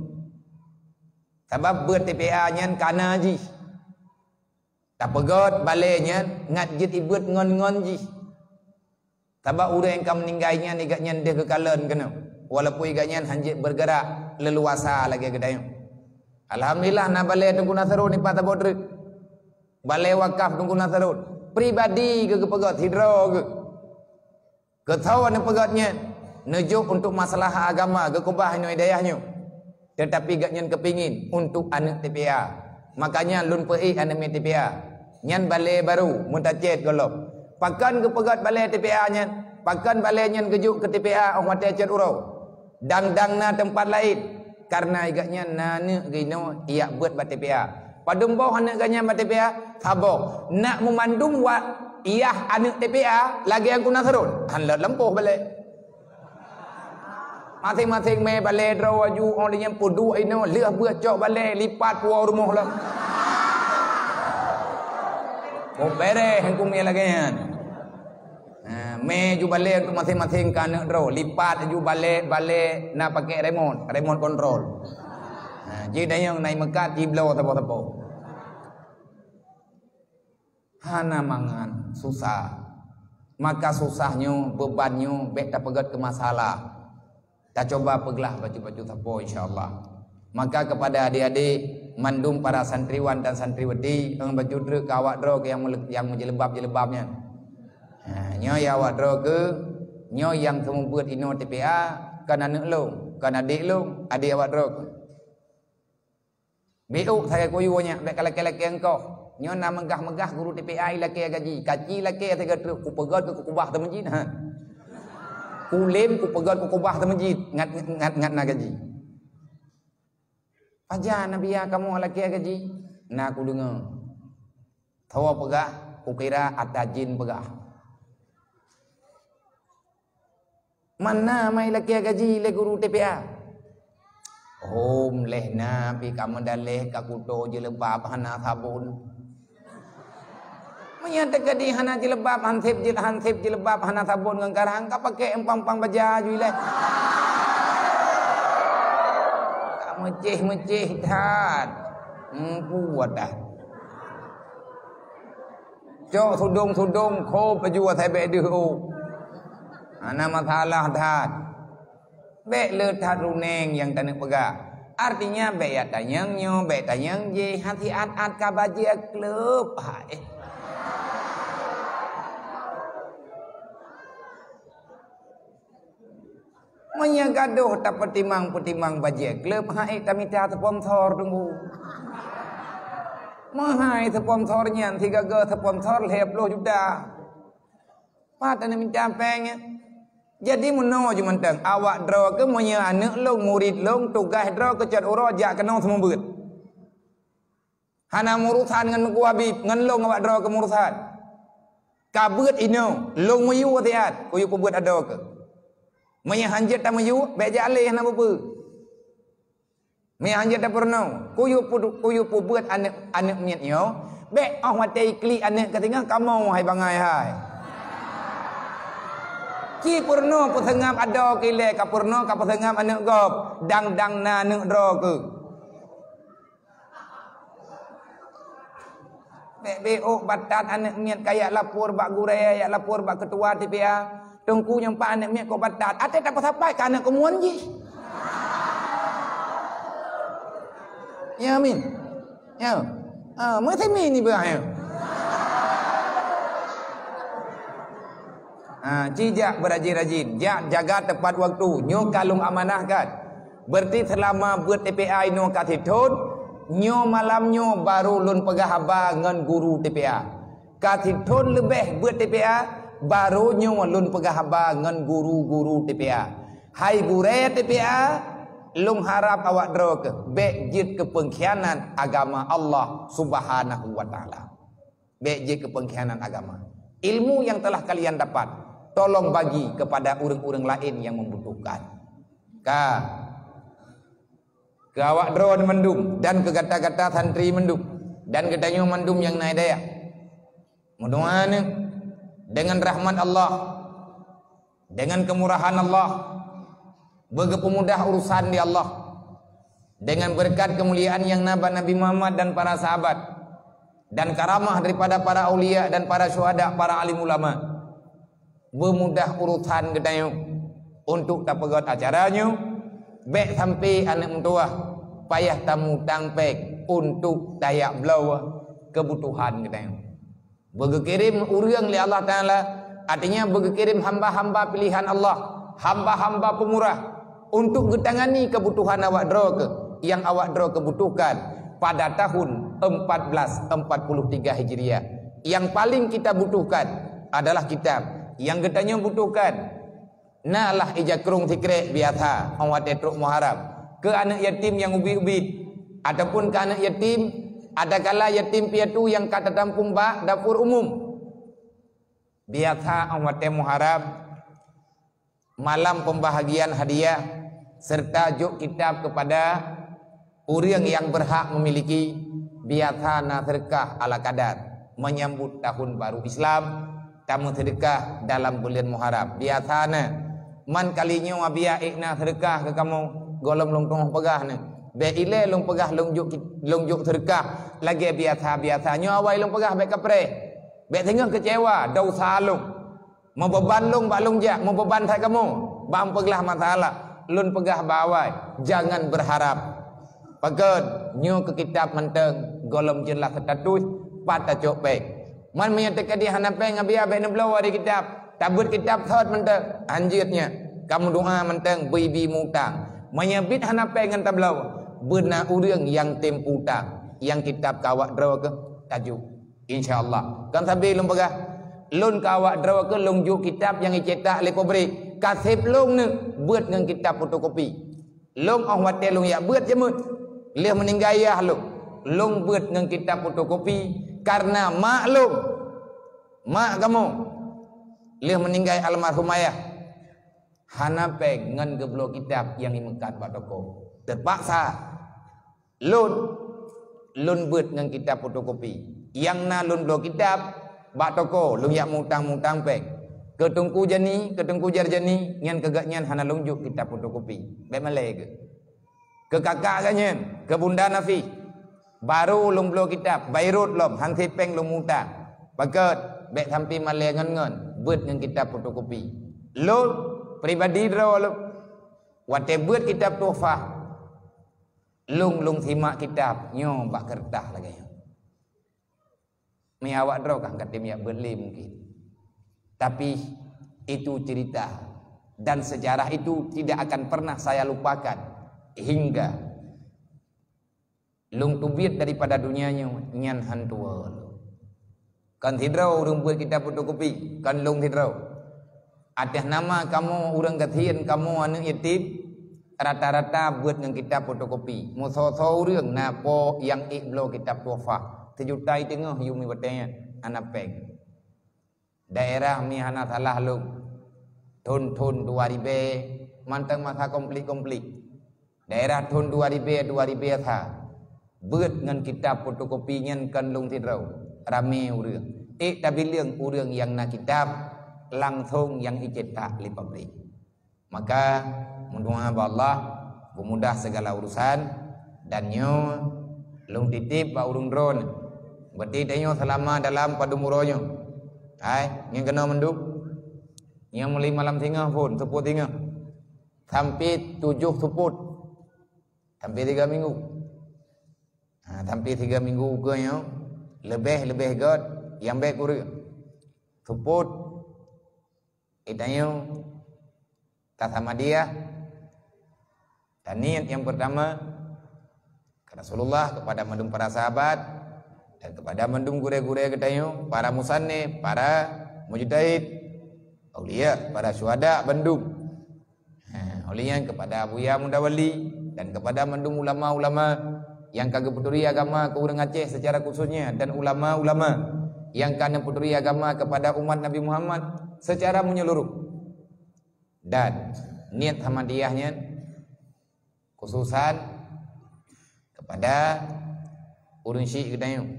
Sabab beuet T P A nyan kana jih. Tapeugöt balèe nyan ngat jeuet ibeuet ngon-ngon jih. Sabab ureueng ka meuninggai nyan, i gobnyan deuh geukalon keunoe, walaupun i gobnyan hana jeuet beureugerak leuluasa lagèe geutanyoe. Alhamdulillah, na balèe Teungku Nasrul nibak saboh treuk. Balèe wakaf Teungku Nasrul, pribadi geuh geupeugöt sidroe geuh. Keu soe neupeugöt nyan? Neujok untuk masalah agama, geukeubah inoe i dayah nyoe. Teutapi gobnyan keupingin untuk aneuk T P A. Makanya lôn peuék aneuk miet T P A. Nyan balèe barô, meutacét gohlom. Pakon geupeugöt balèe T P A nyan? Pakon balèe nyan geujok keu T P A 'oh watèe cot uroe? Dang-dang na teumpat laén. Kareuna i gobnyan na aneuk geuh inoe ijak beuet bak T P A. Padum boh aneuk gobnyan bak T P A? Saboh. Nak meumandum wak yah aneuk T P A lagèe Teungku Nasrul? Hán lôt lampôh balèe. Maséng-maséng mè balèe droe laju, 'oh lheueh nyan peuduek inoe, lheueh beuet cok balèe, lipat puwoe rumoh lom. Mubèrèh hukôm nyang lagèe nyan. Ha, mè ju balèe untuk maséng-maséng keu aneuk droe, lipat ju balèe, balèe na pakèk remote, remote control. Ha, jih dayeueng na i meukat jibloe sapo-sapo. Hana mangat, susah. Maka susah nyoe, beuban nyoe bèk tapeugöt keu masalah. Tacuba peuglah bacut-bacut sapo, insya Allah. Maka kepada adik-adik, mandum para santriwan dan santriwati, ngon bacut treuk keu awak droe keu nyang meule-, nyang meujilbab-jilbab nyan. Ha, nyoe ya awak droe keu, nyoe nyang seumeubeuet inoe T P A, kon aneuk lôn, kon adék lôn, adék awak droe keu. Biôk sagai kuyue nyak, bèk ka lakèe-lakèe engkoh. Nyoe na meugah-meugah guru T P A ilakèe gaji. Kaci lakèe sigoe treuk, kupeugöt keu kukubah teumeujid, ha. Kulém kupeugöt kukubah teumeujid, ngat, ngat, ngat na gaji. Pajan Nabi ya kamoe lakèe gaji? Na kudeungö. Tho peugah, kukira ata jin peugah. Mana mai lakèe gaji lé guru T P A? Hom leh na pi ka meudaleh ka kuto jilbab hana sabon. Meunyo teukeudi hana jilbab, hansép jil-, hansép jilbab hana sabon ngon karang, ka pakèk empang-empang baja ju ilèe. Ka meucéh-meucéh that. Empu watah. Cok sudong-sudong, khôb laju asai bèk deuh ôk. Hana masalah that. Bèk le that runeng nyang taneuk peugah. Artinya, bèk ya tanyong nyoe, bèk tanyong jéh, hana siat-at ka bajèe kleueb. Hai. Meunyo gadoh tapeutimang-peutimang bajèe kleueb, han ék tamita sponsor teungku. Meuhai sponsor nyan, sigaga sponsor lhèe ploh juta. Pat taneuk mita péng nyan? Jadi meunoe jih mantong, awak droe keuh meunyoe aneuëk lôn, murit lôn, tugaih droe keuh cot uroe jak keunoe seumeubeuet. Hana meurusan ngon Teungku Habib, ngon lôn awak droe keuh meurusan. Ka beuet inoe, lôn meuyue siat, kuyue peubeuet adoe keuh. Meunyoe hanjeuet tameuyue, bék jak lé hana peue-peue. Meunyoe hanjeuet tapeurunoe, kuyue pu-, kuyue peubeuet aneuëk, aneuëk miet nyoe, bék óh watée iklik aneuëk keuh singoh kamoe hai bangai hai. Ci peurunoe peuseungab adoe keuh ilée, ka peurunoe ka peuseungab aneuëk gob, dang-dang na aneuëk droe keuh. Bék-bék ôk batat aneuëk miet ka jak lapor bak gurée, jak lapor bak keutua T P A. Teungku nyang pat aneuëk miet kok batat, até tapeusapat keu aneuëk keumuan jih. Ya, amin. Ya. Ha, meuseumi nibak, ya. Ha, ci jak beurajin-rajin, jak jaga tepat waktu. Nyoe ka lôn amanahkan. Berarti seulama beuet T P A inoe ka sithon, nyoe malam nyoe barô lôn peugah haba ngon guru T P A. Ka sithon leubeh beuet T P A, barô nyoe lôn peugah haba ngon guru-guru T P A. Hai gurée T P A, lôn harab awak droe keuh bék jeuet keu peungkhianat agama Allah Subhanahu wa Taala. Bék jeuet keu peungkhianat agama. Ilmu yang telah kalian dapat, tolong bagi kepada ureuëng-ureuëng laén nyang membutuhkan. Ka. Keu awak droe mandum dan keu gata-gata santri mandum dan geutanyoe mandum nyang na hidayah. Meudoá neuh deungon rahmat Allah, deungon keumurahan Allah, beugeupeumudah urusan di Allah, deungon beureukat keumuliaan nyang na bak Nabi Muhammad dan para sahabat, dan karamah daripada para aulia dan para syuhada, para alim ulama. Beumudah urosan geutanyoe untuk tapeugét acara nyoe, bék sampai aneuëk meutuwah payah tamutang péng untuk tajak bloe keubutuhan geutanyoe. Beugeukirém ureuëng lé Allah Taala, artinya beugeukirém hamba-hamba pilihan Allah, hamba-hamba peumurah untuk geutangani keubutuhan awak droe keuh, nyang awak droe keuh butuhkan pada tahun empat belas empat puluh tiga Hijriah. Nyang paling kita butuhkan adalah kitab. Nyang geutanyoe butuhkan na lah ija krong sikrek biasa óh watée trok Muharram. Keu aneuëk yatim nyang ubit-ubit, ataupun keu aneuëk yatim, adakala yatim piatu nyang ka tatampung bak dapur umum. Biasa óh watée Muharram, malam pembahagian hadiah, serta jok kitab kepada ureuëng nyang berhak memiliki, biasa na seudeukah ala kadar. Menyambut tahun baru Islam, tameuseudekah dalam buleuen Muharram. Biasa na, man kali nyoe Abiya ék na seudeukah keu kamoe, gohlom lôn teungoh peugah na. Bék ilée lôn peugah lôn jok ki-, lôn jok seudeukah lagée biasa-biasa. Nyoe awai lôn peugah bék kapreh. Bék singoh keucewa, desya lôn. Meubeban lôn bak lôn jak, meubeban that kamoe bak meupeuglah masalah. Lôn peugah bak awai, jangan berharap. Pakon, nyoe keu kitab mantong, gohlom jeulaih status, pat tacok péng. Man meunyoe teuka di hana péng, Abiya bék neubloe di kitab, tabeuet kitab sot mantong, hanjeuet nyan. Ka meudoá mantong, bri-bri mutang. Meunyoe biet hana péng ngon tabloe, beuna ureuëng nyang tem utang, nyang kitab keu awak droe keuh tajok. Insya Allah. Kan sabe lôn peugah, lôn keu awak droe keuh lôn jok kitab nyang jicetak lé pabrik. Ka sép lôn nyoe beuet ngon kitab fotokopi. Lôn óh watée lôn jak beuet jeuet. Lheueh meuninggai yah lôn, lôn beuet ngon kitab fotokopi kareuna mak lôn, mak kamoe, lheueh meuninggai almarhum ayah, hana péng ngon geubloe kitab nyang jimeukat bak toko. Teupaksa. Lôn, lôn beuet ngon kitab fotokopi. Nyang na lôn bloe kitab bak toko, lôn jak mutang-mutang péng. Keu Teungku Jani, keu Teungku Jarjani, nyan keu gobnyan hana lôn jok kitab fotokopi. Bék malée geuh. Keu kakak gobnyan, keu Bunda Nafih, barô lôn bloe kitab, bayrot lom, han sép péng lôn mutang. Pakon, bék sampai malée ngon-ngon, beuet ngon kitab fotokopi. Lôn, pribadi droe lôn, watée beuet kitab Tuhfah, lôn, lôn simak kitab nyoe bak keureutah lagée nyoe. Meunyoe awak droe ka katem jak beuet lé mungkin. Tapi itu cerita dan sejarah itu tidak akan pernah saya lupakan hingga lôn teubiet daripada dunia nyoe nyan han tuwoe lôn. Kon sidroe ureuëng beuet kitab fotokopi, kon lôn sidroe. Ateueh nama kamoe ureuëng gasien, kamoe aneuëk yatim, rata-rata beuet ngon kitab fotokopi. Meusoe-soe ureuëng na po nyang ék bloe kitab tuhfah, sijuta i teungoh yum i batée nyan, hana péng. Daerah mi hana salah lom, thon-thon dua ribée, mantong masa konflik-konflik. Daerah thon dua ribée, dua ribée sa, beuet ngon kitab fotokopi nyan kon lôn sidroe, ramé ureuëng. Ék tabileueng ureuëng nyang na kitab, langsong nyang icetak lé pabrik. Maka, meudoá bak Allah, beumudah segala urusan, dan nyoe lôn titip bak ureuëng droeneuh. Berarti tanyoe seulama dalam padum uroe nyoe. Hai, nyan keunoe mandum. Nyang mulai malam singoh phon, seupôt singoh. Sampai tujoh seupôt. Sampai tiga minggu. Ha, sampai tiga minggu ke nyoe, leubeh-leubeh göt nyang bék kureueng. Seupôt, eh, tanyoe, tasamadiyah, taniet nyang pertama, ke Rasulullah, kepada mandum para sahabat, dan kepada mandum gurée-gurée geutanyoe, para musannif, para mujtahid, aulia, para syuhada bandum. Ha, oleh nyan kepada Abuya Mudawali dan kepada mandum ulama-ulama nyang ka geupeuturi agama keu ureuëng Aceh secara khususnya dan ulama-ulama nyang ka neupeuturi agama kepada umat Nabi Muhammad secara menyeluruh. Dan niet samadiyah nyan khususan kepada ureuëng syik geutanyoe,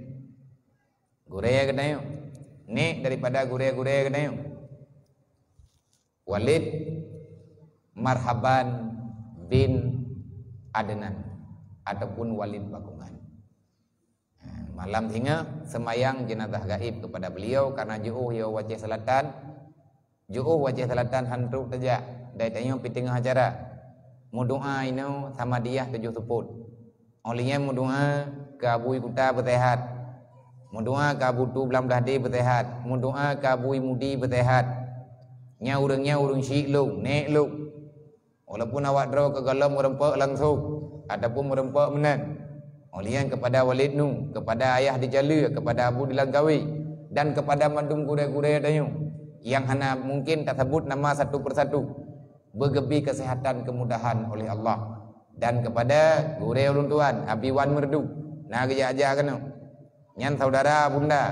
gurée geutanyoe, nek daripada gurée-gurée geutanyoe, Walid Marhaban bin Adnan ataupun Walid Bakungan. Ha, malam singoh seumayang jenazah gaib kepada beliau karena jiôh yoh u Aceh Selatan. Jiôh u Aceh Selatan han trok teujak, dai tanyoe pih teungoh acara. Meudoá inoe samadiyah tujoh seupôt. Óh lheueh nyan meudoá keu Abu Kuta beuseuhat. Meudoá keu Abu Tu Blang Blahdé beuseuhat. Meudoá keu Abu Mudi beuseuhat. Nyan ureuëng nyan ureuëng syik lôn, nek lôn. Walaupun awak droe keu gohlom meureumpok langsong ataupun meureumpok meunan. Óh lheueh nyan kepada Walid Nu, kepada Ayah di Jaleue, kepada Abu di Langkawi, dan kepada mandum gurée-gurée tanyoe nyang hana mungkin tasebut nama satu persatu, beugeubri kesehatan kemudahan oleh Allah. Dan kepada gurée ulôn tuan, Abi Wan Merdu, na geujak-jak keunoe. Nyan saudara bunda.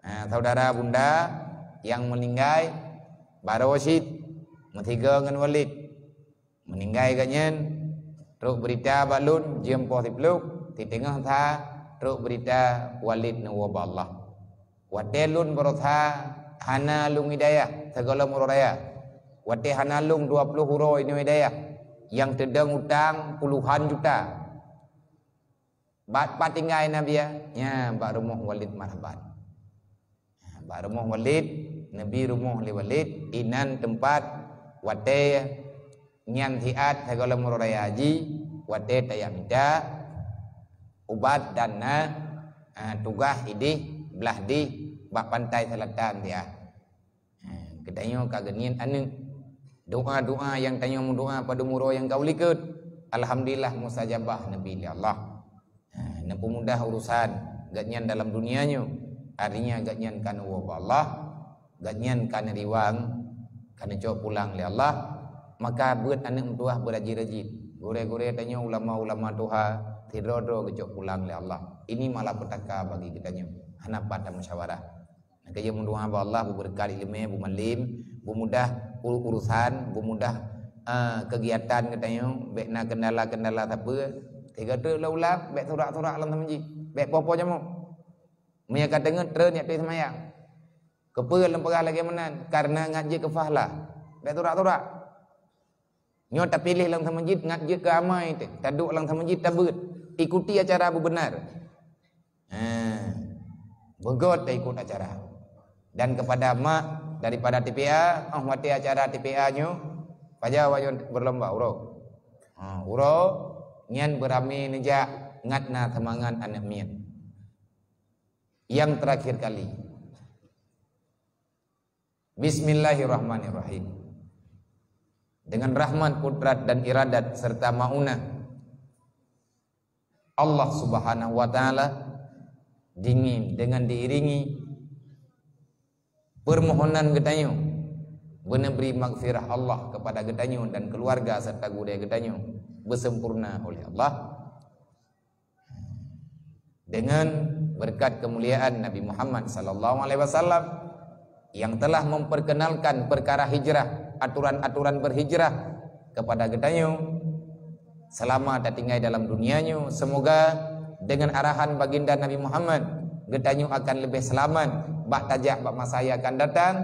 Ha, saudara bunda nyang meuninggai baroe cit meusigoe ngon Walid. Meuninggai gobnyan, trok beurita bak lôn jeuem poh siplôh, siteungoh sa trok beurita Walid neuwoe bak Allah. Watée lôn beureusaha hana lôn hidayah sigohlom uroe raya. Watée hana lôn dua ploh uroe inoe hidayah, nyang teudong utang puluhan juta. Bak pat tinggai Nabi, ya? Nya, bak rumoh Walid Marhaban. Bak rumoh Walid, neubi rumoh lé Walid, inan teumpat watée nyan siat sigohlom uroe raya haji, watée tajak mita ubat dan na, ah, tugaih idéh blah déh bak pantai seulatan siat. Ha, geutanyoe ka geuniet aneuëk. Doa-doa nyang tanyoe meudoa padum uroe nyang ka u likot, alhamdulillah mustajabah neubi lé Allah. Ha, neupeumudah urusan gobnyan dalam dunia nyoe. Artinya gobnyan ka neuwoe bak Allah, gobnyan ka neuriwang, ka neucok pulang lé Allah. Maka beuet aneuëk meutuwah beurajin-rajin. Gurée-gurée tanyoe, ulama-ulama tuha, sidroe-droe geucok pulang lé Allah. Ini malapetaka bagi geutanyoe. Hana pat tamusyawarah. Nyang keujeuet meudoa bak Allah, beubeureukat iéleumé, beumalem, beumudah uru-, urusan, beumudah, eh, keugiatan geutanyoe, bék na keundala-keundala sapeue. Sigoe teuk lôn ulang, bék surak-surak lam seumeujid, bék po-po jamok. Meunyoe ka teungeut treun jak teuh seumayang. Keupeue lôn peugah lagée meunan? Kareuna ngat jeuet keu fahlah. Bék surak-surak. Nyoe tapiléh lam seumeujid ngat jeuet keu amai teuh. Taduek lam seumeujid tabeuet. Ikuti acara beubeunar. Ha, beugöt taikot acara. Dan kepada mak daripada T P A, óh watée acara T P A nyoe, paja awaknyoe beurlomba uroe. Ha, uroe nyan beuramé neujak ngat na seumangat aneuëk miet. Nyang terakhir kali. Bismillahirrahmanirrahim. Dengan rahmat, kudrat, dan iradat serta maunah Allah Subhanahu wa Ta'ala, dingin dengan diiringi permohonan geutanyoe Beunebri maghfirah Allah kepada geutanyoe dan keluarga serta gurée geutanyoe beusempurna oleh Allah dengan berkat kemuliaan Nabi Muhammad sallallahu alaihi wasallam yang telah memperkenalkan perkara hijrah, aturan-aturan berhijrah kepada geutanyoe selama tatinggai dalam dunia nyoe. Semoga dengan arahan baginda Nabi Muhammad, geutanyoe akan leubeh seulamat bak tajak bak masa nyang akan datang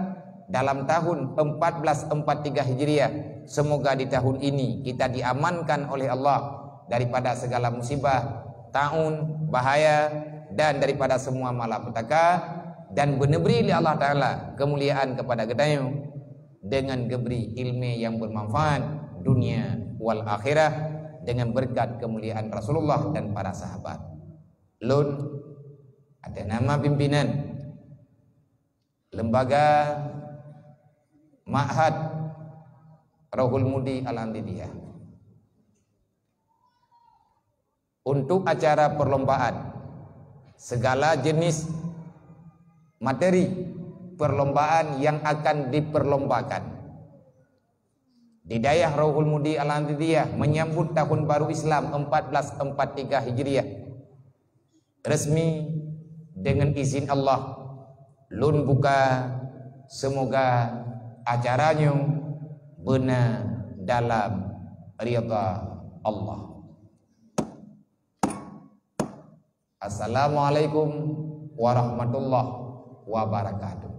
dalam tahun empat belas empat tiga Hijriah. Semoga di tahun ini kita diamankan oleh Allah daripada segala musibah, taun, bahaya, dan daripada semua malapetaka, dan beunebri lé Allah Taala kemuliaan kepada geutanyoe dengan geubri ilmu yang bermanfaat dunia wal akhirah dengan berkat kemuliaan Rasulullah dan para sahabat. Lôn, atas nama pimpinan Lembaga Ma'had Rohul Mudi Al-Andidiyah, untuk acara perlombaan, segala jenis materi perlombaan yang akan diperlombakan di Dayah Rohul Mudi Al-Andidiyah menyambut Tahun Baru Islam empat belas empat tiga Hijriah, resmi dengan izin Allah, lôn buka. Semoga acara nyoe beuna dalam ridha Allah. Assalamualaikum warahmatullahi wabarakatuh.